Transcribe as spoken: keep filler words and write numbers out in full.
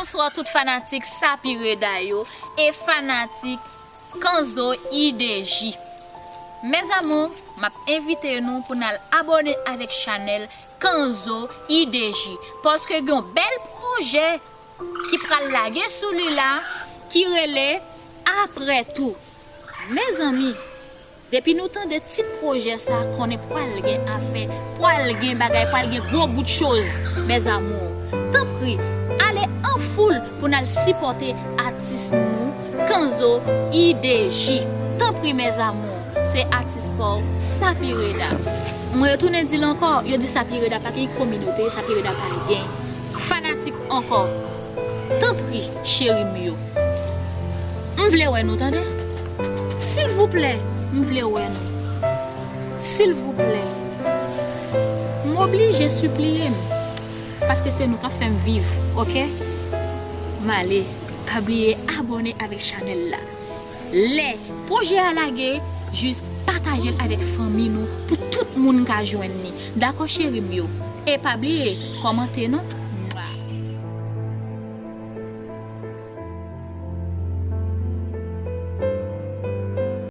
Bonswa tout fanatik Sapireda yo e fanatik Kanzo I D J. Mes amours, m ap envite nou pou n al abòne avèk chanèl Kanzo I D J, paske gen yon bèl pwojè ki pral lage sou li la, ki rele Apre Tou. Mezanmi, depi nou tande tit pwojè sa, konnen pral gen afè, pral gen bagay, pral gen gwo bout choz, mes amours. Tanpri, ale an foul pou n al sipòte atis nou, Kanzo I D J. Tanpri, mes amours, se atis pa w, Sapireda. Mwen retounen di l ankò, yo di Sapireda pa gen kominote, Sapireda pa gen fanatik ankò. Tanpri, cheri m yo. M vle wè nou, tande. Silvouplè, m vle wè nou. Silvouplè. M oblije, sipliye m. Paske se nou k ap fè m viv, oke? M ale, pa bliye abòne avèk chanèl la. Lè pwojè a lage, jis pataje l avèk fanmi nou pou tout moun ka jwenn li. Dakò, cheri m yo? E pa bliye, kòmante non.